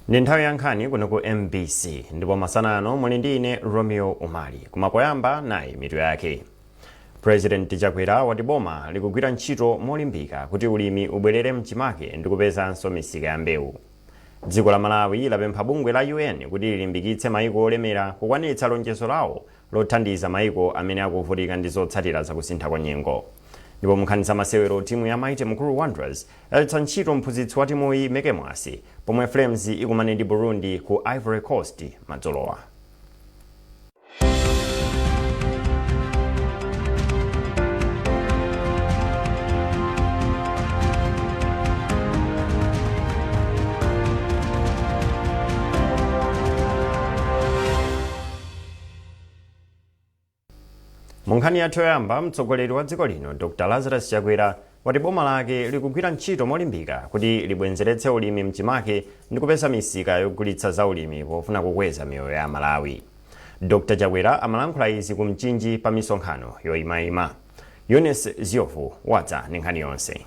Ndi nthawi ya nkhani kuno ku MBC ndipo masana ano muli ndi ine Romeo Umali. Koma poyamba nayi mitu yake. President Chakwera wati boma likugwira ntchito molimbika kuti ulimi ubwerere mchimake ndi kupezanso misika ya mbewu. Dziko la Malawi lapempha bungwe la UN kuti lilimbikitse maiko olemera kukwaniritsa lonjezo lawo lothandiza maiko amene akuvutika ndi zotsatira zakusintha kwa nyengo. Ndipo munkhani za masewero, timu ya Mighty Mukuru Wanderers yachotsa ntchito mphunzitsi wa timuyi Meke Mwase pomwe Flames ikumane ndi Burundi ku Ivory Coast madzulowa. Mu nkhani yathu yoyamba, mtsogoleri wa dziko lino Dr Lazarus Chakwera wati boma lake likugwira ntchito molimbika kuti libwenzeretse ulimi mchimake ndi kupeza misika yogulitsa za ulimi pofuna kukweza miyoyo ya Amalawi. Dr Chakwera amalankhula izi ku Mchinji pa misonkhano yoyimayima. Eunice Ziovu wadza ndi nkhani yonse.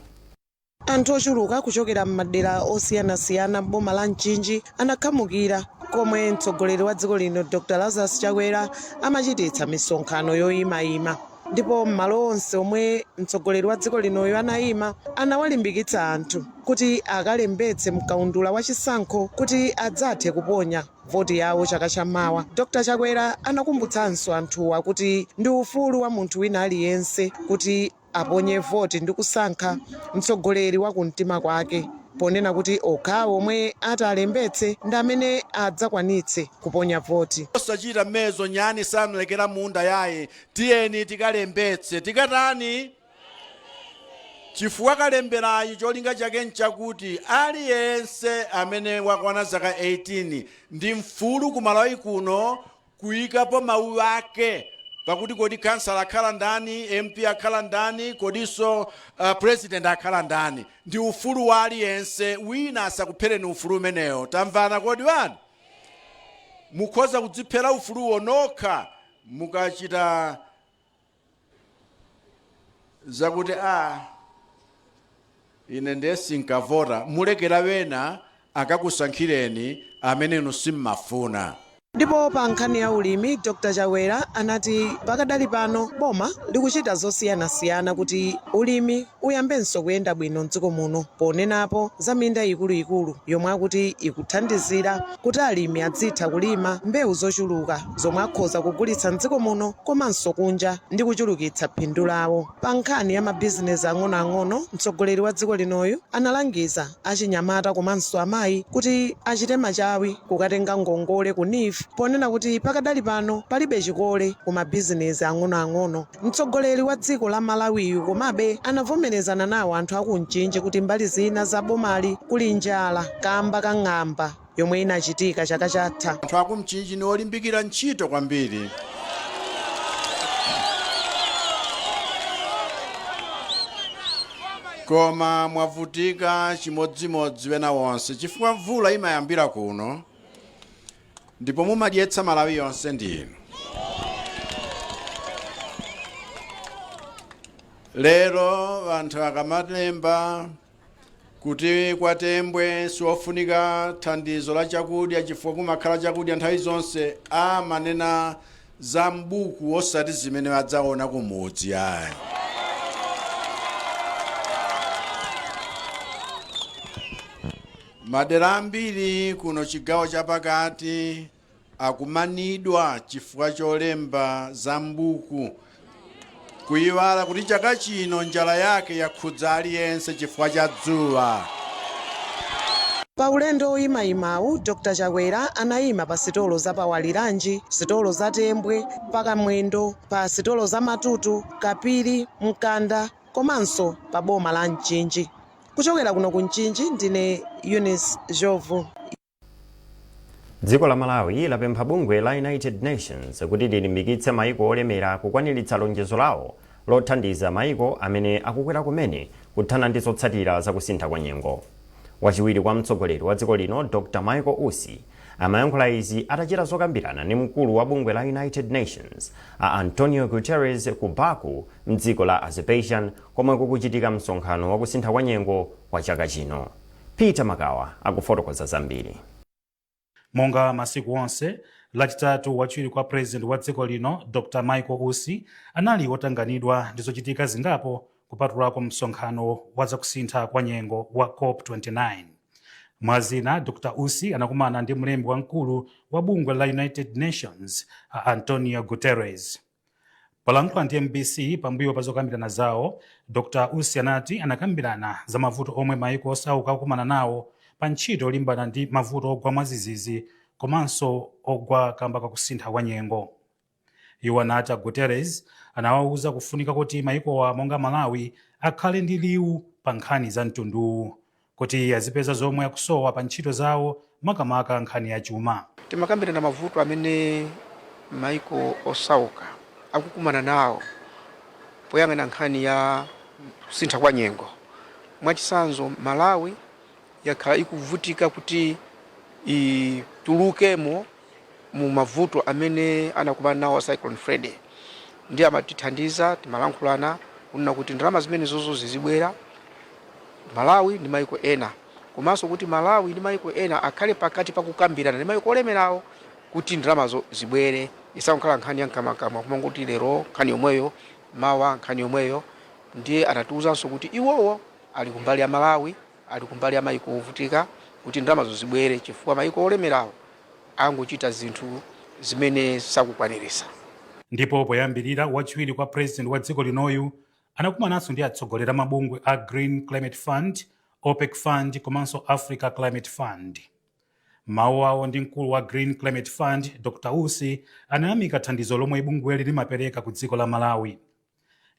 Anthu ochuluka kuchokera m'madera osiyanasiyana m'boma la Mchinji anakhamukira komwe mtsogoleri wa dziko lino Dr Lazarus Chakwera amachititsa misonkhano yoyimayima, ndipo m'malo onse omwe mtsogoleri wa dziko linoyo anayima anawalimbikitsa anthu kuti akalembetse mkaundula wa chisankho kuti adzathe kuponya voti yawo chaka chammawa. Dr Chakwera anakumbutsanso anthuwa kuti ndi ufulu wa munthu wina aliyense kuti aponye voti ndi kusankha mtsogoleri wa kumtima kwake, ponena kuti okhawo omwe ati alembetse ndi amene adzakwanitse kuponya voti. Osachita mezo nyani samlekera munda yayi. Tiyeni tikalembetse. Tikatani? Chifukwa kalemberayu cholinga chake nchakuti aliyense amene wakwana zaka 18 ndi mfulu ku Malawi kuno kuyikapo mawu ake pakuti kodi kansala akhala ndani, MP akhala ndani, kodinso president akhala ndani. Ndi ufulu wa aliyense, wina asakuphereni ufulu umenewo. Tamvana kodi wanu? Mukhoza kudziphera ufuluwo nokha mukachita zakuti a ine ndiye sinkavota, mulekera wena akakusankhireni amene inu simmafuna. Ndipo pa nkhani ya ulimi, Dr Chakwera anati pakadali pano boma likuchita zosiyanasiyana kuti ulimi uyambenso kuyenda bwino mdziko muno, ponenapo za minda ikuluikulu yomwe akuti ikuthandizira kuti alimi adzitha kulima mbewu zochuluka zomwe akhoza kugulitsa mdziko muno komanso kunja ndi kuchulukitsa phindu lawo. Pa nkhani ya mabizinesi ang'onoang'ono, mtsogoleri wa dziko linoyu analangiza achinyamata komanso amayi kuti achite machawi kukatenga ngongole ku NEEF, ponena kuti pakadali pano palibe chikole ku mabizinesi ang'onoang'ono. Mtsogoleri wa dziko la Malawiyu komabe anavomerezana nawo anthu aku Mchinji kuti mbali zina za bomali kuli njala kamba ka ng'amba yomwe inachitika chaka chatha. Anthu aku Mchinji ni olimbikira ntchito kwambiri. Koma mwavutika chimodzimodzi wena wonse chifukwa mvula imayambira kuno ndipo mumadyetsa Malawi yonse ndinu. Lero anthu akamalemba kuti kwa Tembwe siwofunika thandizo la chakudya chifukwa kumakhala chakudya nthawi zonse, amanena za m'buku osati zimene adzaona kumudzi ayi. Madera ambiri kuno chigawo chapakati akumanidwa chifukwa cholemba za m'buku, kuyiwala kuti chaka chino njala yake yakhudza aliyense chifukwa cha dzuwa. Pa ulendo oyimayimawu, Dr Chakwera anayima pa sitolo za Pawaliranji, sitolo za Tembwe, pa Kamwendo, pa sitolo za Matutu, Kapiri, Mkanda komanso pa boma la Mchinji. Kuchokera kuno ku Mchinji ndine Eunice Jovu. Dziko la Malawi lapempha bungwe la United Nations kuti lilimbikitse maiko olemera kukwaniritsa lonjezo lawo lothandiza maiko amene akukwera kumene kuthana ndi zotsatira zakusintha kwa nyengo. Wachiwiri kwa mtsogoleri wa dziko lino Dr Michael Usi amayankhula izi atachita zokambirana ndi mkulu wa bungwe la United Nations a Antonio Guterres ku Baku mdziko la Azerbaijan komwe kukuchitika msonkhano wakusintha kwa nyengo wa chaka chino. Peter Makawa akufotokoza zambiri. Monga masiku onse, Lachitatu wachiwiri kwa President wa dziko lino Dr Michael Usi anali wotanganidwa ndi zochitika zingapo, kupatulako msonkhano wa zakusintha kwa nyengo wa COP29. Mwazina, Dr Usi anakumana ndi mlembi wamkulu wa bungwe la United Nations a Antonio Guterres. Polankhula ndi MBC pambuyo pa zokambirana zawo, Dr Usi anati anakambirana za mavuto omwe maiko osauka akukumana nawo pa ntchito yolimbana ndi mavuto ogwa mwadzidzidzi komanso ogwa kamba kakusintha kwa nyengo. Iwo anati a Guterres anawawuza kufunika kuti maikowa monga Malawi akhale ndi liwu pa nkhani za mtunduwu kuti azipeza zomwe akusowa pa ntchito zawo, makamaka nkhani ya chuma. Timakambirana mavuto amene maiko osauka akukumana nawo poyang'ana nkhani ya kusintha kwa nyengo. Mwachitsanzo, Malawi yakhala ikuvutika kuti itulukemo mu mavuto amene anakumana nawo Cyclone Freddy, ndi amatithandiza. Timalankhulana kunena kuti ndalama zimene zozo zizibwera Malawi ndi maiko ena, komanso kuti Malawi ndi maiko ena akhale pakati pakukambirana ndi maiko olemerawo kuti ndalamazo zibwere, isakukhala nkhani ya mkamwakamwa, kumangoti lero nkhani yomweyo, mawa nkhani yomweyo. Ndiye anatiwuzanso kuti iwowo ali kumbali ya Malawi, ali kumbali ya maiko ovutika kuti ndalamazo zibwere, chifukwa maiko olemerawo angochita zinthu zimene sakukwanirisa. Ndipo poyambirira, wachiwiri kwa President wa dziko linoyu anakumananso ndi atsogoleri a mabungwe a Green Climate Fund, OPEC Fund komanso Africa Climate Fund. Mawu awo ndi mkulu wa Green Climate Fund, Dr Usi anayamika thandizo lomwe bungweli limapereka ku dziko la Malawi.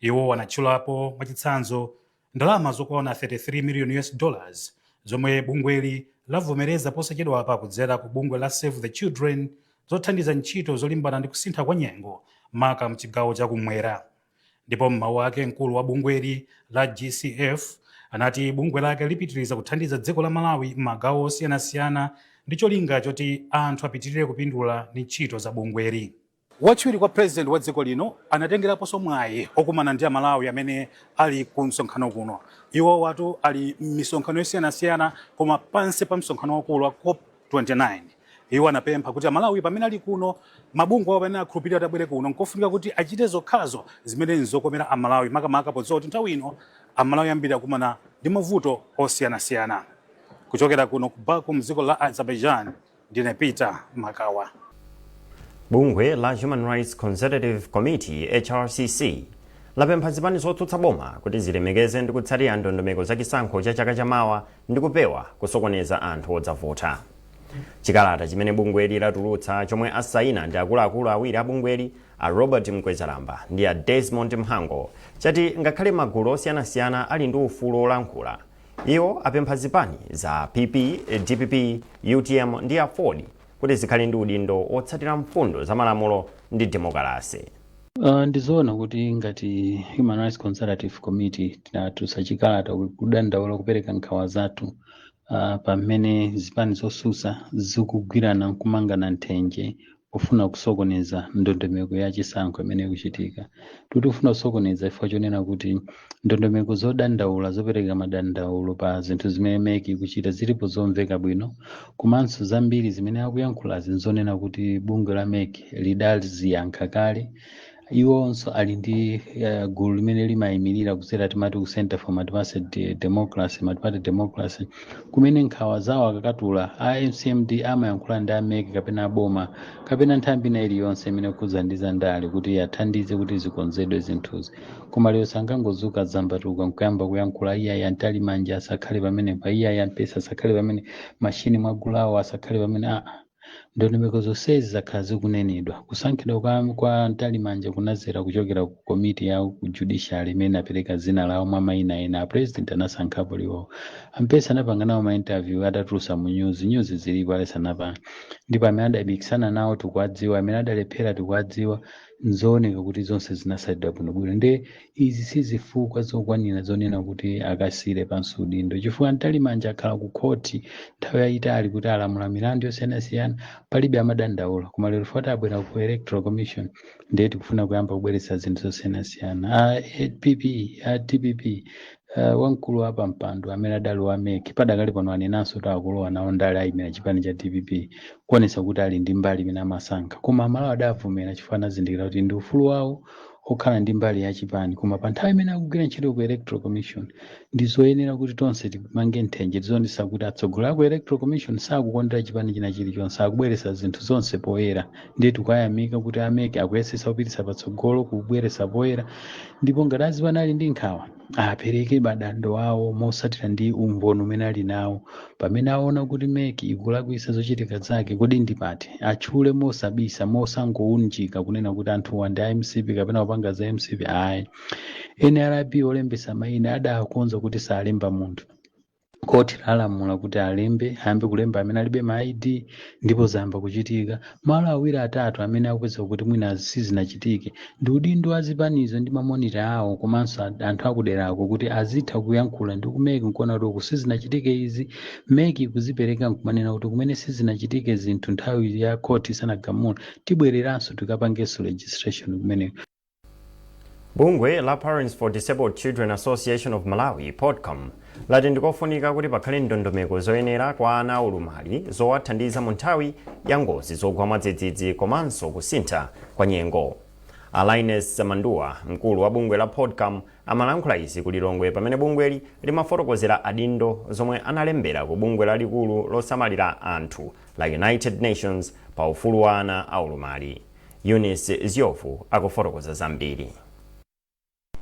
Iwo anatchulapo mwachitsanzo ndalama zokwana 33 million US dollars zomwe bungweli lavomereza posachedwapa kudzera ku bungwe la Save the Children, zothandiza ntchito zolimbana ndi kusintha kwa nyengo, maka mchigawo chakumwera. Ndipo m'mawu ake, mkulu wa bungweli la GCF anati bungwe lake lipitiriza kuthandiza dziko la Malawi m'magawo osiyanasiyana ndi cholinga choti anthu apitirire kupindula ndi ntchito za bungweli. Wachiwiri kwa President wa dziko lino anatengeraponso mwayi okumana ndi Amalawi amene ali ku msonkhano kuno. Iwo watu ali m'misonkhano yosiyanasiyana, koma pansi pa msonkhano wakulu wa COP 29. Iwo anapempha kuti Amalawi pamene ali kuno, mabungwe awo pamene akhulupirira kuti abwere kuno, nkofunika kuti achite zokhazo zimene nzokomera Amalawi, makamaka podziwa kuti nthawi ino Amalawi ambiri akumana ndi mavuto osiyanasiyana. Kuchokera kuno ku Baku mdziko la Azerbaijan, ndine Peter Makawa. Bungwe la Human Rights Consultative Committee, HRCC, lapempha zipani zotsutsa boma kuti zilemekeze ndi kutsatira ndondomeko za chisankho cha chaka chamawa ndi kupewa kusokoneza anthu odzavota. Chikalata chimene bungweli latulutsa, chomwe asayina ndi akuluakulu awiri a bungweli, a Robert Mkwezalamba ndi a Desmond Mhango, chati ngakhale magulu osiyanasiyana ali ndi ufulu olankhula, iwo apempha zipani za PP, DPP, UTM ndi AFORD kuti zikhale ndi udindo wotsatira mfundo za malamulo ndi demokalasi. Ndizoona kuti ngati Human Rights Consultative Committee tinatulutsa chikalata kudandaula, kupereka nkhawa zathu pamene zipani zosusa zikugwirana nkumangana nthenje pofuna kusokoneza ndondomeko ya chisankho imene ikuchitika. Tikufuna kusokoneza chifukwa chonena kuti ndondomeko zodandaula, zopereka madandaulo pa zinthu zimene MEC ikuchita zilipo zomveka bwino, komanso zambiri zimene akuyankhulazi nzonena kuti bungwe la MEC lidaziyankha kale. Iwonso ali ndi gulu limene limayimirira kudzera timati ku Center for Multiparty Democracy, Multiparty Democracy, kumene nkhawa zawo akakatula a MCMD amayankhula ndi a MEC kapena aboma kapena nthambi ina iliyonse imene ikukhuza ndi zandale kuti athandize kuti zikonzedwe zinthuzi. Koma lero sangangozuka zambatuka nkuyamba kuyankhula, iyayi, Mtalimanja asakhale pamenepa, iyayi, Ampesa asakhale pamene, mashini mwagulawo asakhale pamene. Aa, ndondomeko zonsezi zakhala zikunenedwa. Kusankhidwa kwa Mtalimanja kunazera kuchokera ku komiti ya ku judiciary imene inapereka zina lawo mwa mayina ena. A President anasankhapo liwowo. Ampesa anapanga nawo ma interview, atatulusa mu news, news zilipo, alesanapanga. Ndipo amene adapikisana nawo tikuwadziwa, amene adalephera tikuwadziwa. Nzooneka kuti zonse zinatsatidwa bwinobwino, nde izi sizifukwa zokwanira zonena kuti akasiyire pansi udindo, chifukwa Mtalimanja akhala ku khoti nthawi yayitali kuti alamula milandu yosiyanasiyana, palibe amadandaula. Koma lero foti abwera ku Electoral Commission, ndiye tikufuna kuyamba kubweretsa zinthu zosiyanasiyana. A PP, a DPP Wamkulu wa pampando amene adali wa MEC padakali pano anenanso kuti akulowa nawo ndale, ayimira chipani cha DPP, kuonetsa kuti ali ndi mbali imene amasankha. Koma Amalawi adavomera chifukwa anazindikira kuti ndi ufulu wawo okhala ndi mbali ya chipani. Koma pa nthawi imene akugwira ntchito ku Electoral Commission, ndi zoyenera kuti tonse timange nthenje, tizionetsa kuti atsogoleri aku Electoral Commission sakukondera chipani china chilichonse, akubweretsa zinthu zonse poyera. Ndiye tikayamika kuti a MEC akuyesetsa kupititsa patsogolo kubweretsa poyera, ndipo ngati azipani ali ndi nkhawa, apereke madando awo mosatira ndi umboni umene ali nawo. Pamene aona kuti MEC ikulakwitsa zochitika zake, kodi ndi pati, atchule mosabisa, mosangounjika kunena kuti anthuwa ndi a MCP kapena kupanga za MCP, ayi. NRB olembesa mayina adakonza kuti salemba munthu. Khoti lalamula kuti alembe, ayambe kulemba amene alibe ma ID, ndipo zayamba kuchitika malo awiri atatu. Amene akupeza kuti mwina sizinachitike, ndi udindo wa zipanizo ndi ma monitor awo komanso anthu akuderako kuti azitha kuyankhula ndi ku MEC nkuona kuti uku sizinachitike izi. MEC kuzipereka nkumanena kuti kumene sizinachitike zinthu nthawi ya khoti isanagamule, tibwereranso tikapangenso registration kumeneko. Bungwe la Parents for Disabled Children Association of Malawi, PODCAM, lati ndikofunika kuti pakhale ndondomeko zoyenera kwa ana aulumali zowathandiza mu nthawi ya ngozi zogwa mwadzidzidzi komanso kusintha kwa nyengo. Alines Samanduwa, mkulu wa bungwe la PODCAM, amalankhula izi ku Lilongwe pamene bungweli limafotokozera adindo zomwe analembera ku bungwe lalikulu losamalira anthu la United Nations pa ufulu wa ana aulumali. Eunice Ziofu akufotokoza zambiri.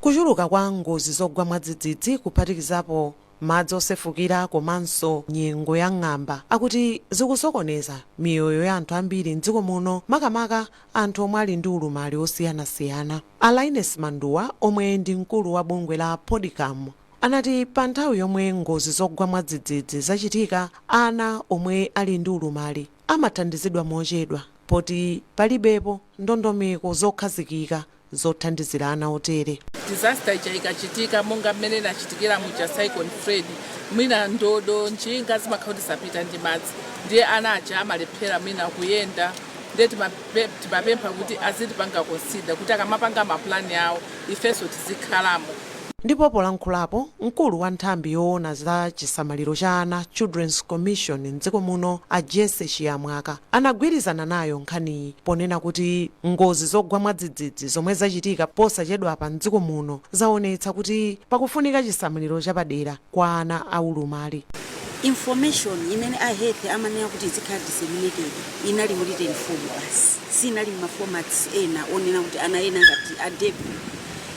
Kuchuluka kwa ngozi zogwa mwadzidzidzi, kuphatikizapo madzi osefukira komanso nyengo ya ng'amba, akuti zikusokoneza miyoyo ya anthu ambiri mdziko muno, makamaka anthu omwe ali ndi ulumali osiyanasiyana. Alaines Manduwa, omwe ndi mkulu wa bungwe la PODCAM, anati pa nthawi yomwe ngozi zogwa mwadzidzidzi zachitika, ana omwe ali ndi ulumali amathandizidwa mochedwa poti palibepo ndondomeko zokhazikika zothandizira ana otere. Disaster ija ikachitika, monga mmene inachitikira muja Cyclone Freddy, mwina ndodo, njinga zimakhala kuti zapita ndi madzi, ndiye ana aja amalephera mwina kuyenda. Ndiye timapempha kuti azitipanga consider, kuti akamapanga mapulani awo ifenso tizikhalamo. Ndipo polankhulapo, mkulu wa nthambi yoona za chisamaliro cha ana, Children's Commission, mdziko muno, a Jesse Chiyamwaka, anagwirizana nayo nkhaniyi ponena kuti ngozi zogwa mwadzidzidzi zomwe zachitika posachedwapa mdziko muno zaonetsa kuti pakufunika chisamaliro chapadera kwa ana aulumali. Information imene a health amanena kuti izikhala disseminated inali mu written form basi, sinali ma formats ena onena kuti ana ena ngati a deaf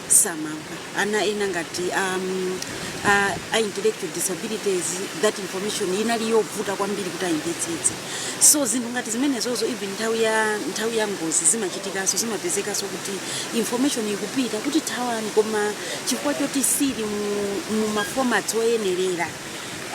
samamva, ana ena ngati a intellectual disabilities, that information inali yovuta kwambiri kuti ayimvetsetse. So zinthu ngati zimenezozo, even nthawi ya ngozi zimachitikanso, zimapezekanso kuti information ikupita kuti thawani, koma chifukwa choti sili mu ma formats oyenerera,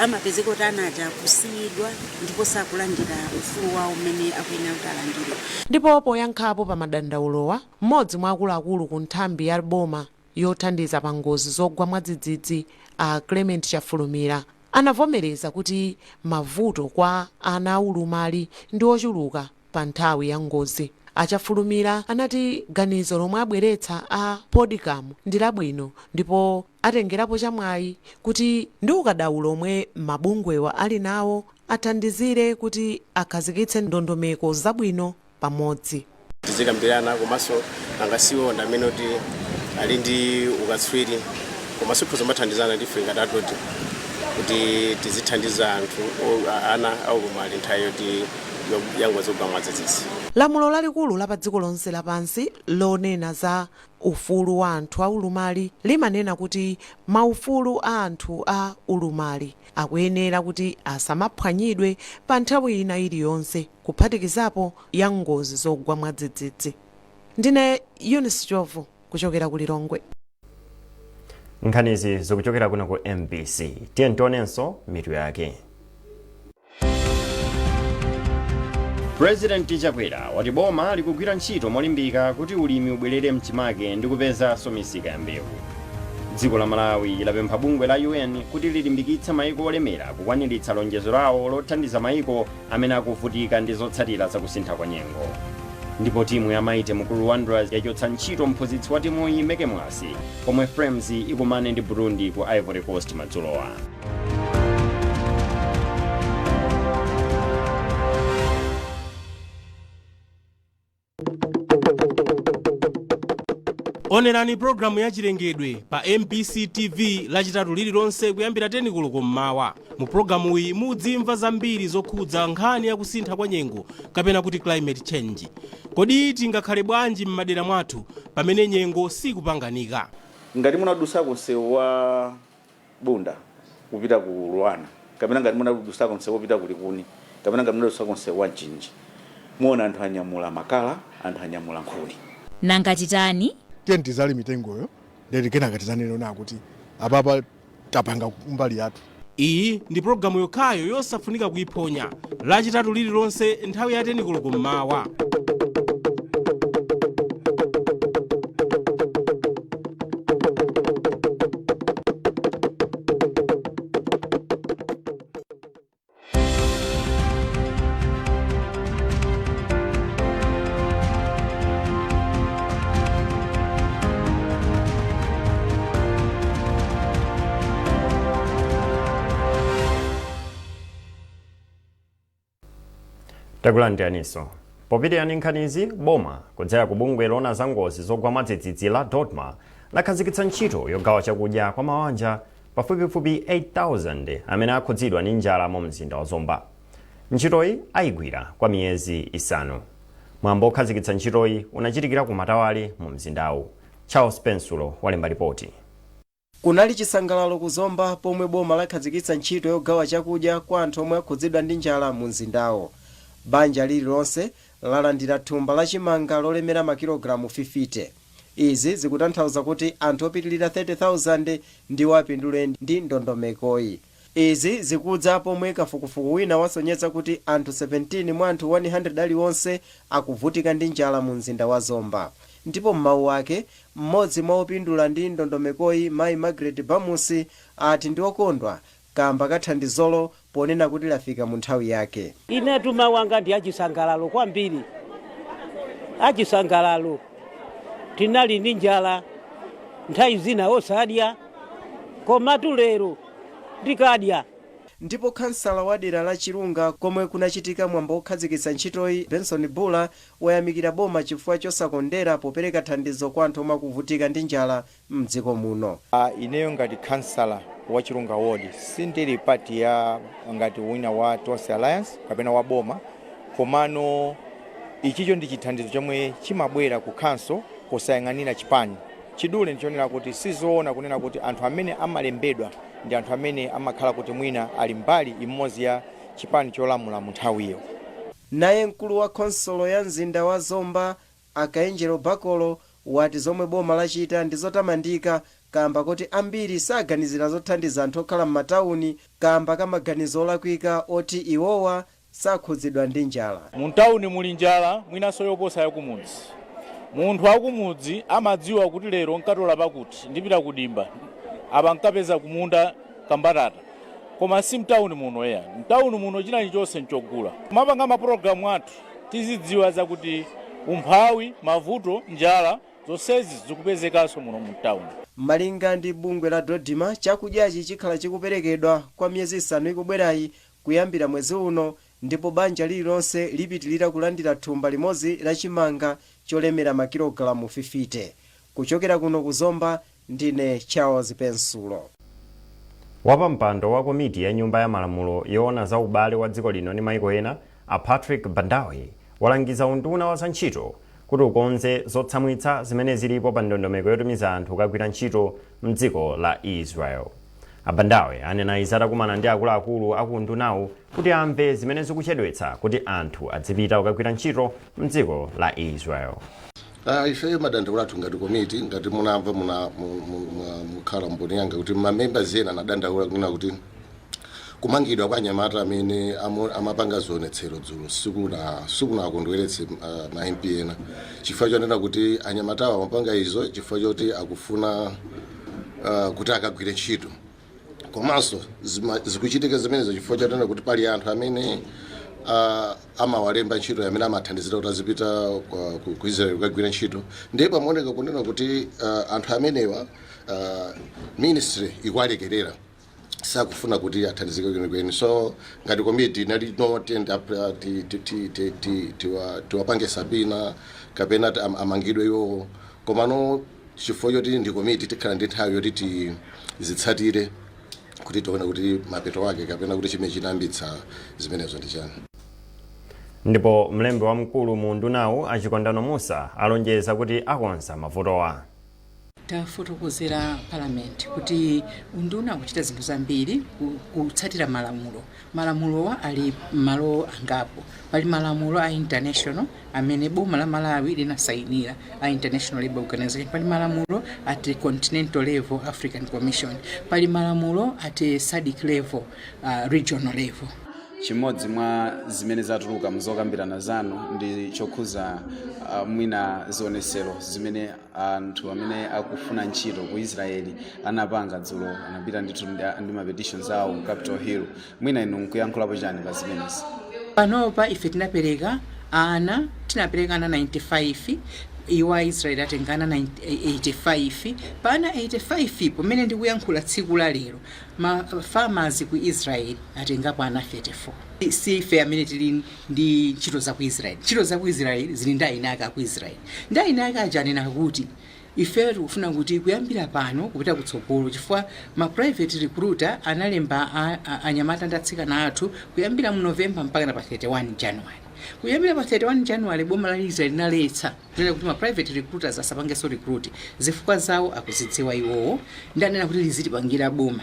amapezeka kuti ana aja akusiyidwa ndipo sakulandira ufulu wawo umene akuyenera kuti alandire. Ndipo poyankhapo pa madandaulowa, mmodzi mwa akuluakulu ku nthambi ya boma yothandiza pa ngozi zogwa mwadzidzidzi, a Clement Chafulumira, anavomereza kuti mavuto kwa ana aulumali ndi ochuluka pa nthawi ya ngozi. Achafulumira anati ganizo lomwe abweretsa a PODCAM ndi labwino, ndipo atengerapo chamwayi kuti ndi ukadaulo omwe mabungwewa ali nawo athandizire kuti akhazikitse ndondomeko zabwino pamodzi. Tizikambirana, komanso angasiwo ndi amene kuti ali ndi ukatswiri, komanso tikhoza kumathandizana ndife ngati atoti kuti tizithandiza anthu ana aulumali nthawi yoti yangozi zogwa mwadzidzidzi. Lamulo lalikulu la pa dziko lonse lapansi lonena za ufulu wa anthu aulumali limanena kuti maufulu a anthu a ulumali akuyenera kuti asamaphwanyidwe pa nthawi ina iliyonse, kuphatikizapo ya ngozi zogwa mwadzidzidzi. Ndine Eunice Jovu kuchokera ku Lilongwe. Nkhanizi zikuchokera kuno ku MBC. Tiye tionenso mitu yake. President Chakwera wati boma likugwira ntchito molimbika kuti ulimi ubwerere mchimake ndi kupezanso misika ya mbewu. Dziko la Malawi lapempha bungwe la UN kuti lilimbikitse maiko olemera kukwaniritsa lonjezo lawo lothandiza maiko amene akuvutika ndi zotsatira zakusintha kwa nyengo. Ndipo timu ya Mighty Mukuru Wanderers yachotsa ntchito mphunzitsi wa timuyi Meke Mwase, pomwe Flames ikumane ndi Burundi ku Ivory Coast madzulowa. Onerani pologalamu ya Chilengedwe pa MBC TV Lachitatu lililonse kuyambira 10 koloko mmawa. Mu pologalamuyi mudzimva zambiri zokhudza nkhani ya kusintha kwa nyengo, kapena kuti climate change. Kodi tingakhale bwanji m'madera mwathu pamene nyengo sikupanganika? Ngati munadusako msewu wa Bunda kupita ku Luanar, kapena ngati munadusako msewu wopita ku Likuni, kapena ngati munadusako msewu wa Mchinji, muona anthu anyamula makala, anthu anyamula nkhuni. Nanga titani? Tiye tizale mitengoyo, ndeti kenaka tizanena kuti apapa tapanga mbali yathu. Iyi ndi pologalamu yokhayo yosafunika kuiphonya, Lachitatu lililonse nthawi ya 10 koloko mmawa. Takulandiraninso. Popitirira ndi nkhanizi, boma kudzera ku bungwe loona za ngozi zogwa mwadzidzidzi la DoDMA lakhazikitsa ntchito yogawa chakudya kwa mabanja pafupifupi 8000 amene akhudzidwa ndi njala mu mzinda wa Zomba. Ntchitoyi ayigwira kwa miyezi 5. Mwambo okhazikitsa ntchitoyi unachitikira ku Matawale mu mzindawu. Charles Pensulo walemba ripoti. Kunali chisangalalo ku Zomba pomwe boma lakhazikitsa ntchito yogawa chakudya kwa anthu omwe akhudzidwa ndi njala mu mzindawo. Banja lililonse lalandira thumba lachimanga lolemera makilogalamu 50. Izi zikutanthauza kuti anthu opitilira 30,000 ndiwo apindule ndi ndondomekoyi. Izi zikudza pomwe kafukufuku wina wasonyeza kuti anthu 17 mwa anthu 100 aliwonse akuvutika ndi njala mu mzinda wa Zomba. Ndipo m'mawu ake, mmodzi mwa opindula ndi ndondomekoyi, mayi Margaret Bamusi, ati ndi okondwa kamba ka thandizolo ponena kuti lafika mu nthawi yake. Inetu mawu anga ndi achisangalalo kwambiri, achisangalalo. Tinali ndi njala, nthawi zina osadya, komatu lero ndikadya. Ndipo khansala wa dera la Chilunga komwe kunachitika mwambo wokhazikitsa ntchitoyi, Benson Bula, wayamikira boma chifukwa chosakondera popereka thandizo kwa anthu omwe akuvutika ndi njala mdziko muno. Ineyo ngati khansala wa Chilunga Ward sindili part ya ngati wina wa Tonse Alliance kapena wa boma, komano ichicho ndi chithandizo chomwe chimabwera ku council posayang'anira chipani. Chidule ndichonena kuti sizoona kunena kuti anthu amene amalembedwa ndi anthu amene amakhala kuti mwina ali mbali imodzi ya chipani cholamula mu nthawiyo. Naye mkulu wa khonsolo ya mzinda wa Zomba, Akaenjero Bakolo, wati zomwe boma lachita ndi zotamandika kamba kuti ambiri saganizira zothandiza anthu okhala m'matawuni kamba ka maganizo olakwika oti iwowa sakhudzidwa ndi njala. Muntawuni muli njala mwinanso yoposa yakumudzi. Munthu akumudzi amadziwa kuti lero nkatola pakuti ndipita kudimba, apa nkapeza kumunda kambatata, koma si mtawuni muno eya. Mtawuni muno china chilichonse nchogula. Mapanga mapulogalamu athu tizidziwa zakuti umphawi, mavuto, njala zonsezi zikupezekanso muno mu tawuni. Malinga ndi bungwe la DoDMA, chakudyachi chikhala chikuperekedwa kwa miyezi 5 ikubwerayi kuyambira mwezi uno, ndipo banja lililonse lipitilira kulandira thumba limodzi la chimanga cholemera makilogalamu 50. Kuchokera kuno ku Zomba, ndine Charles Pensulo. Wapampando wa komiti ya nyumba ya malamulo yoona za ubale wa dziko lino ndi maiko ena, a Patrick Bandawe, walangiza unduna wa zantchito kuti ukonze zotsamwitsa zimene zilipo pa ndondomeko yotumiza anthu kukagwira ntchito mdziko la Israel. A Bandawe anena izi atakumana ndi akuluakulu aku undunawu kuti amve zimene zikuchedwetsa kuti anthu adzipita kukagwira ntchito mdziko la Israel. Ifeyo madandaulo athu ngati komiti, ngati munamva muna mukhala mboni yanga kuti mamembers ena anadandaula kunena kuti kumangidwa kwa anyamata amene amapanga zionetsero dzulo sikunakondweretse ma MP ena, chifukwa chonena kuti anyamatawa amapanga izo chifukwa choti akufuna kuti akagwire ntchito, komanso zikuchitika zimenezo chifukwa chonena kuti pali anthu amene Amawalemba ntchito amene amathandizira kuti azipita ku Israel kukagwira ntchito. Ndiye pamaoneka kunena kuti anthu amenewa ministry ikuwalekerera, sakufuna kuti athandizike kwenikweni. So ngati komiti inali notenda tiwapange subpoena kapena amangidwe iwowo, komano chifukwa choti ndi komiti, tikhala ndi nthawi yoti tizitsatire kuti tione kuti mapeto ake kapena kuti chimene chinayambitsa zimenezo ndi chani. Ndipo mlembi wamkulu mu undunawu, Achikondano Musa, alonjeza kuti akonza mavutowa. Tafotokozera Parliament kuti unduna akuchita zinthu zambiri kutsatira malamulo. Malamulowa ali malo angapo. Pali malamulo a international amene boma la Malawi linasayinira, a International Labour Organization. Pali malamulo at continental level, African Commission. Pali malamulo at SADC level, regional level. Chimodzi mwa zimene zatuluka mzokambirana zanu ndi chokhuza mwina zionesero zimene anthu amene akufuna ntchito ku Israeli anapanga dzulo, anapita ndithu ndi ma petitions awo ku Capitol Hill. Mwina inu nkuyankhulapo chani pa zimenezi? Panopa ife tinapereka ana 95. Iwo a Israeli atenga ana 85. Pa ana 85, pamene ndikuyankhula tsiku la lero, ma farmers ku Israel atengapo ana 34. Si ife amene tili ndi ntchito za ku Israel. Ntchito za ku Israel zili ndi eni ake aku Israel. Ndi eni ake aja anena kuti ife tikufuna kuti kuyambira pano kupita kutsogolo, chifukwa ma private recruiter analemba anyamata ndi atsikana athu kuyambira mu November mpaka pa 31 January. Kuyambira pa 31 January, boma la Israel linaletsa kunena kuti ma private recruiters asapangenso recruit. Zifukwa zawo akuzidziwa iwowo. Ndi anena kuti lizitipangira boma,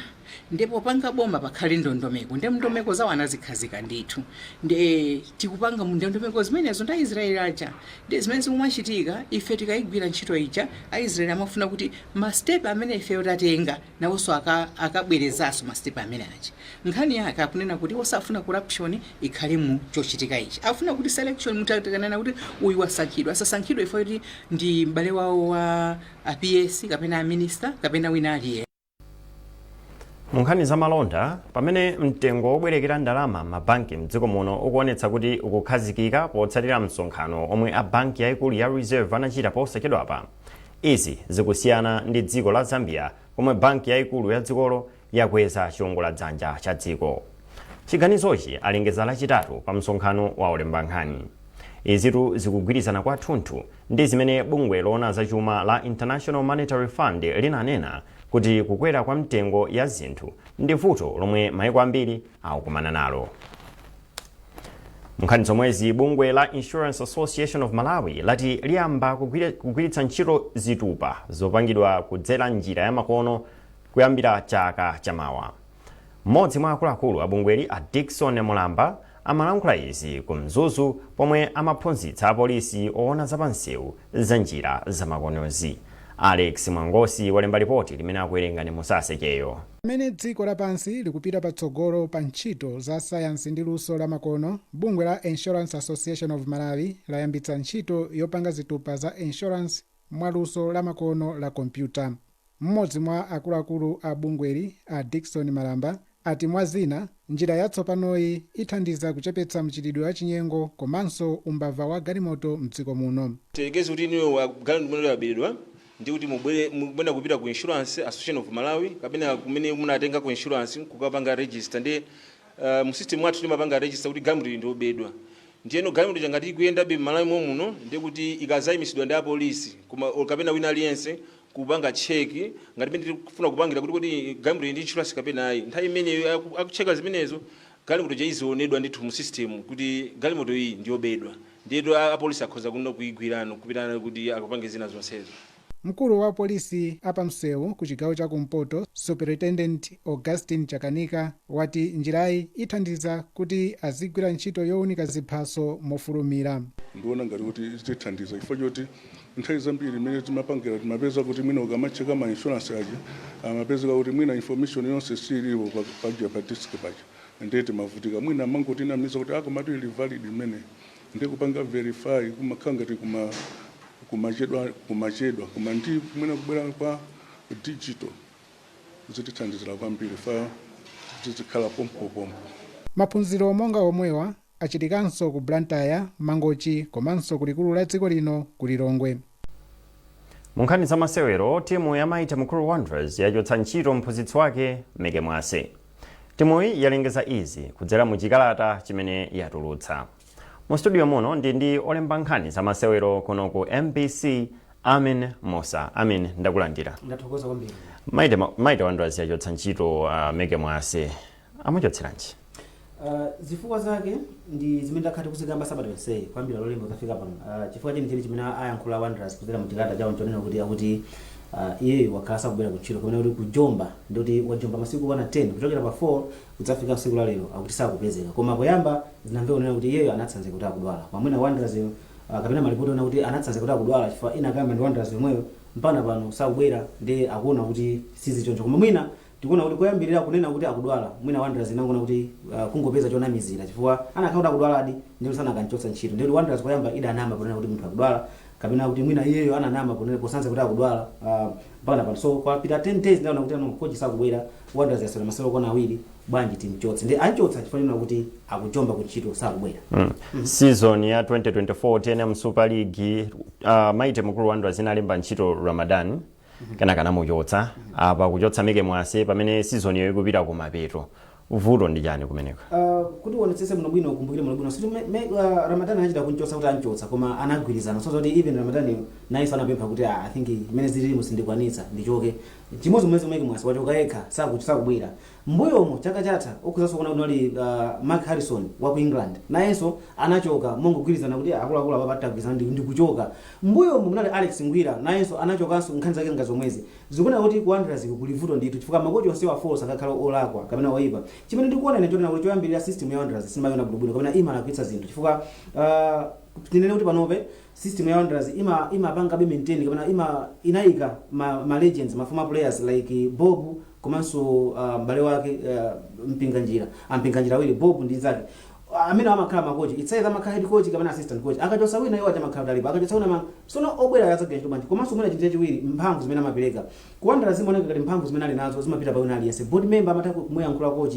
ndipo panga boma pakhale ndondomeko, ndi ndondomeko zawo anazikhazika ndithu. Ndi tikupanga mu ndondomeko zimenezo ndi Aisraeli aja. Ndi zimene zikumachitika, ife tikayigwira ntchito ija, Aisraeli amafuna kuti ma step amene ifeyo tatenga nawonso akabwerezanso ma step amene aja. Nkhani yake akunena kuti osafuna corruption ikhale mu chochitika ichi. Afuna kuti selection, mutakanena kuti uyu wasankhidwa, asasankhidwe ifo kuti ndi m'bale wawo wa a PS kapena a minister kapena wina aliye. Mu nkhani za malonda, pamene mtengo wobwerekera ndalama m'mabanki mdziko muno ukuonetsa kuti ukukhazikika potsatira msonkhano omwe a banki yayikulu ya Reserve anachita posachedwapa, izi zikusiyana ndi dziko la Zambia, komwe banki yayikulu ya dzikolo yakweza chiwongoladzanja cha dziko. Chiganizochi alengeza Lachitatu pa msonkhano wa olemba nkhani. Izitu zikugwirizana kwathunthu ndi zimene bungwe loona zachuma la International Monetary Fund linanena kuti kukwera kwa mtengo ya zinthu ndi vuto lomwe maiko ambiri akukumana nalo. Nkhani zomwezi, bungwe la Insurance Association of Malawi lati liyamba kugwiritsa ntchito zitupa zopangidwa kudzera njira ya makono kuyambira chaka chamawa. Mmodzi mwa akuluakulu a bungweli, a Dickson Mulamba, amalankhula izi ku Mzuzu pomwe amaphunzitsa apolisi oona zapansewu za njira zamakonozi. Alex Mwangosi walemba ripoti limene akuwerenga ndi Musasekeyo. Pamene dziko lapansi likupita patsogolo pa ntchito za sayansi ndi luso lamakono, bungwe la Insurance Association of Malawi layambitsa ntchito yopanga zitupa za insurance mwaluso lamakono la kompyuta. Mmodzi mwa akuluakulu a bungweli, a Dickson Malamba, ati mwa zina njira yatsopanoyi ithandiza kuchepetsa mchitidwe wa chinyengo komanso umbava wa galimoto mdziko muno. Tiyerekeze kuti inuyo galimoto imene yaberedwa, ndi kuti mubwere mubwena kupita ku Insurance Association of Malawi kapena kumene munatenga ku insurance kukapanga register. Ndi mu system mwathu timapanga register kuti galimoto iyi ndiobedwa. Ndiyeno galimoto changati ikuyendabe m'Malawi momuno, ndiye kuti ikazayimisidwa ndi apolisi koma kapena wina aliyense kupanga check ngati pene tikufuna kupangira kuti kodi galimoto iyi ndi insurance kapena ayi, nthawi imeneyo akucheka zimenezo, galimoto chaizionedwa ndithu mu system kuti galimoto iyi ndiyobedwa. Ndiyetu apolisi akhoza kuno kuyigwirano kupitana kuti akapange zina zonsezo. Mkulu wa polisi apamsewu ku chigawo chakumpoto, Superintendent Augustine Chakanika, wati njirayi ithandiza kuti azigwira ntchito yowunika ziphaso mofulumira. Ndiona ngati kuti tithandiza chifukwa choti nthawi zambiri imene timapangira, timapeza kuti mwina ukamacheka ma insurance aja, amapezeka kuti mwina information yonse silipo paja pa disk paja. Ndiye timavutika, mwina amangotinamiza kuti akomatu ili valid imene ndiye kupanga verify kumakhala ngati kumachedwa. Koma ndi mwina kubwera kwa digital zitithandizira kwambiri, fa zizikhala pompopompo. Maphunziro monga omwewa Achitikanso ku Blantyre, Mangochi komanso ku likulu la dziko lino ku Lilongwe. Mu nkhani za masewero, timu ya Mighty Mukuru Wanderers yachotsa ntchito mphunzitsi wake Meke Mwase. Timuyi yalengeza izi kudzera mu chikalata chimene yatulutsa. Mu studio muno ndi olemba nkhani za masewero kuno ku MBC, Amin Musa. Amin, ndakulandira. Ndathokoza kwambiri. Mighty Wanderers yachotsa ntchito Meke Mwase. Amuchotseranji? Zifukwa zake ndi zimene ndakhala tikuzikamba sabata yonseyi kuyambira Lolemba kufika pano. Chifukwa chenicheni chimene ayankhula Wanderers kudzera mu chikalata chawo nchonena kuti akuti iyeyo wakhala sakubwera kuntchito kapena kuti kujomba, ndikuti wajomba masiku okwana 10 kuchokera pa 4 kudzafika tsiku la lero, akuti sakupezeka. Koma poyamba zinamveka kunena kuti iyeyo anatsanzika kuti akudwala. Pamwina Wanderers yo kapena malipoti ona kuti anatsanzika kuti akudwala, chifukwa ina akayamba ndi Wanderers yomweyo mpaka pano sakubwera, ndi akuona kuti sizichoncho. Koma mwina tikuona kuti koyambirira kunena kuti akudwala, mwina Wanderers inangoona kuti kungopeza chonamizira, chifukwa anakhala kuti akudwaladi ndiye sanakanchotsa ntchito. Ndiye kuti Wanderers koyamba idanama ponena kuti munthu akudwala, kapena kuti mwina iyeyo ananama ponena posanza kuti akudwala mpaka pano. So kwapita 10 days, ndaona kuti ano coach sakubwera, Wanderers yasewera masewero okwana awiri, bwanji timchotse? Ndi anchotsa chifukwa chonena kuti akujomba kuntchito, sakubwera. Season ya 2024 TNM Super League, Mighty Mukuru Wanderers inalemba ntchito Ramadan, kenaka anamuchotsa. Apa kuchotsa Meke Mwase pamene season iyo ikupita kumapeto. Vuto ndi chani kumeneko? Kuti uonetsese bwinobwino, ukumbukire bwinobwino, siti Ramadan anachita kunchotsa kuti anchotsa, koma anagwirizana. So kuti even Ramadan nayenso anapempha kuti, "Ah, I think imene zililimu sindikwanitsa, ndichoke." Chimodzimodzi Meke Mwase wachoka yekha, sakubwera. Mbuyomo chaka chatha ukuzanso kuona kuti unali Mark Harrison wa ku England, nayenso anachoka mongogwirizana kuti akuluakulu apa patagwirizana ndikuchoka. Mbuyomo munali Alex Ngwira, nayenso anachokanso, nkhani zake nga zomwezi. Zikuoneka kuti ku Wanderers kuli vuto ndithu, chifukwa makochi onsewa 4 sakakhala olakwa kapena oyipa. Chimene ndikuona ine chonena kuti choyambirira, system ya Wanderers simayona bwinobwino kapena imalakwitsa zinthu, chifukwa tinene kuti panope system ya Wanderers imapangabe maintain kapena inayika ma legends, ma former players like Bob komanso m'bale wake Mpinganjira, ampinganjira awiri, Bob ndi nzake amene amakhala makochi. It's either amakhala head coach kapena assistant coach. Akachotsa wina, iwo aja amakhala utalipo. Akachotsa wina, sono obwera azagwira ntchito bwanji? Komanso mwina chinthu chachiwiri, mphamvu zimene amapereka ku Wanderers zimaoneka ngati mphamvu zimene ali nazo zimapita pa wina aliyense. Board member amatha kumuyankhula coach,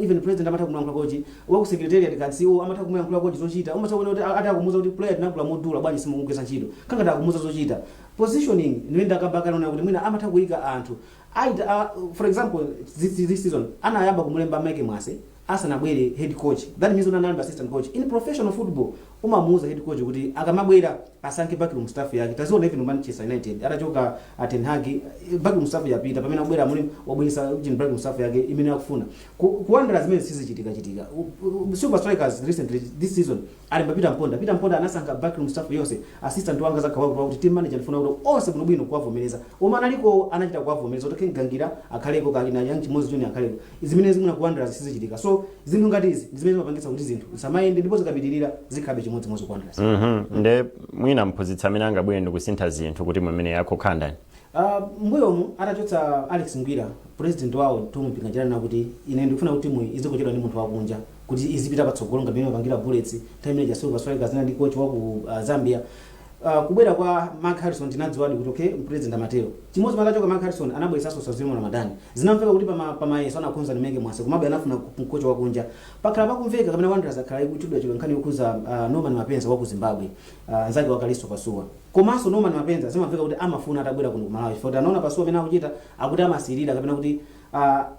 even president amatha kumuyankhula coach, wa ku secretariat kan CEO amatha kumuyankhula coach zochita. Umatha kuona kuti ati akumuza kuti player tinagula modula, bwanji simukugwiritsa ntchito? Kangati akumuza zochita. Positioning ndimene ndakamba kale kuti mwina amatha kuyika anthu aita. For example, this season anayamba kumulemba Mike Mwase asanabwere head coach. That means analemba assistant coach. In professional football umamuuza head coach kuti akamabwera asankhe backroom staff yake. Taziona even Manchester United atachoka Ten Hag, backroom staff yapita, pamene akubwera muli wabweresa ujin backroom staff yake imene akufuna. Ku Wanderers zimene sizichitika chitika. Silver Strikers recently this season alemba Peter Mponda. Peter Mponda anasankha backroom staff yonse, assistant wanga zakhawa kuti team manager ndifuna kuti onse bwinobwino kuwavomereza. Omwe analiko anachita kuwavomereza kuti Kengangira akhaleko, kakina Young Chimozi Junior akhaleko. Zimene zimuna ku Wanderers sizichitika. So zinthu ngati izi ndi zimene zimapangitsa kuti zinthu zisamayende, ndipo zikapitirira zikhabe chimodzimodzi ku Wanderers. Nde mwina mphunzitsi amene angabwere ndi kusintha zinthu kuti mwimene yakho ndani? Mbuyomu atachotsa Alex Ngwira, president wawo Tom Mpinganjira na kuti ine ndikufuna kuti timu izikochedwa ndi munthu wakunja kuti izipita patsogolo ngati imene mapangira Bullets nthawi imene ja Silver Strikers inali ndi coach wa ku Zambia. Kubwera kwa Mark Harrison tinadziwadi kuti okay, president amatero chimodzi. Atachoka Mark Harrison anabweresanso Sauzimo Ramadani. Zinamveka kuti pamayeso anakhonza ndi Meke Mwase, komabe anafuna coach wakunja. Pakhala pakumveka kapena Wanderers akhala ikuchudwa chidwa nkhani yokhuza Norman Mapenza wa ku Zimbabwe, nzake wa Kalisto Pasuwa. Komanso Norman Mapenza zimamveka kuti amafuna atabwera kuno ku Malawi, chifukwa kuti anaona Pasuwa amene akuchita, akuti amasirira kapena kuti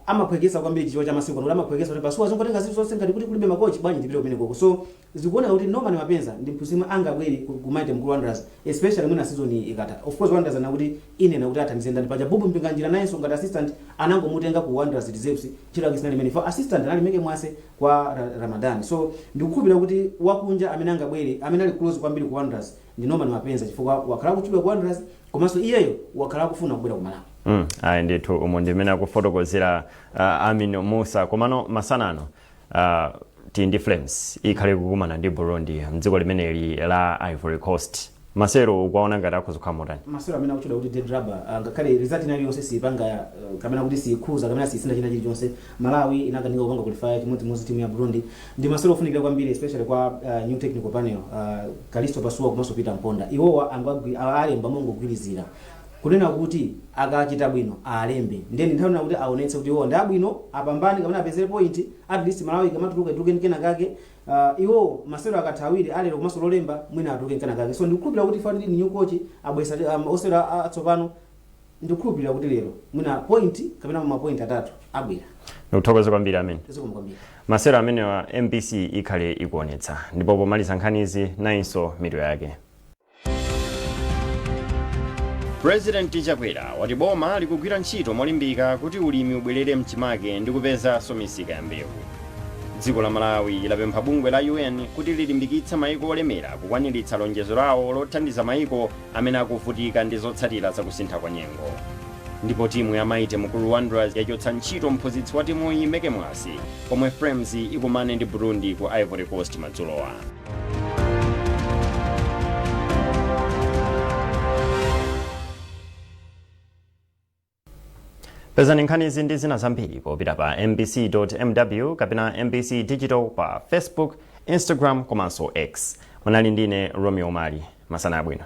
amaphwekesa kwambiri chichewa cha masiku ano, kuti amaphwekesa kuti Pasuwa zingotenga zinthu zonse ngati kuti kulibe makochi, bwanji ndipite kumene koko? So zikuoneka kuti Norman Mapenza ndi mphunzitsi yemwe angabwere ku Mighty Mukuru Wanderers, especially mwina season iyi ikatha. Of course Wanderers anakuti inena kuti athandize ndani paja Bob Mpinganjira nayenso ngati assistant anangomutenga ku Wanderers reserves, ntchito yake sinali imene for assistant anali Meke Mwase kwa Ramadan. So ndikukhulupirira kuti wakunja amene angabwere amene ali close kwambiri ku Wanderers ndi Norman Mapenza, chifukwa wakhala kutchedwa ku Wanderers komanso iyeyo wakhala akufuna kubwera ku Malawi. Ayi ndithu, umo ndimene akufotokozera Amin Musa. Komano masanano tili ndi Flames ikhale kukumana ndi Burundi mdziko limeneli la Ivory Coast. Masewero ukuwaona ngati akhoza kukhala motani? Masewero amene akutchedwa kuti dead rubber, ngakhale result ina iliyonse siyipanga kapena kuti siyikhuza kapena siyisintha china chilichonse. Malawi inakanika kupanga qualify, chimodzimodzi timu ya Burundi. Ndi masewero ofunikira kwambiri, especially kwa new technical panel, Kalisto Pasuwa komanso Peter Mponda. Iwowa alemba mongogwirizira kunena kuti akachita bwino alembe, ndeni nthawi kuti aonetse kuti iwowa ndi abwino, apambane kapena apezere point. At least Malawi ikamatuluka ituluke ndi kena kake. Iwo masewero akatha awiri alero komanso lolemba, mwina atuluke mkana kake. So ndikukhulupirira kuti fani ndi new coach, abwesa osewera atsopano, ndikukhulupirira kuti lero mwina point kapena ma point 3 abwera. Ndikuthokoza kwambiri amene. Zikomo kwambiri. Masewero amenewa MBC ikhale ikuonetsa. Ndipo pomaliza nkhanizi, nayinso mitu yake. President Chakwera wati boma likugwira ntchito molimbika kuti ulimi ubwerere mchimake ndi kupezanso misika ya mbewu. Dziko la Malawi lapempha bungwe la UN kuti lilimbikitse maiko olemera kukwaniritsa lonjezo lawo lothandiza maiko amene akuvutika ndi zotsatira zakusintha kwa nyengo. Ndipo timu ya Mighty Mukuru Wanderers yachotsa ntchito mphunzitsi wa timuyi Meke Mwase, pomwe Flames ikumane ndi Burundi ku Ivory Coast madzulowa. Pezani nkhanizi ndi zina zambiri popita pa mbc.mw kapena MBC Digital pa Facebook, Instagram komanso X. Munali ndine Romeo Mali. Masana abwino.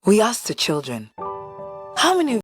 We asked the children, how many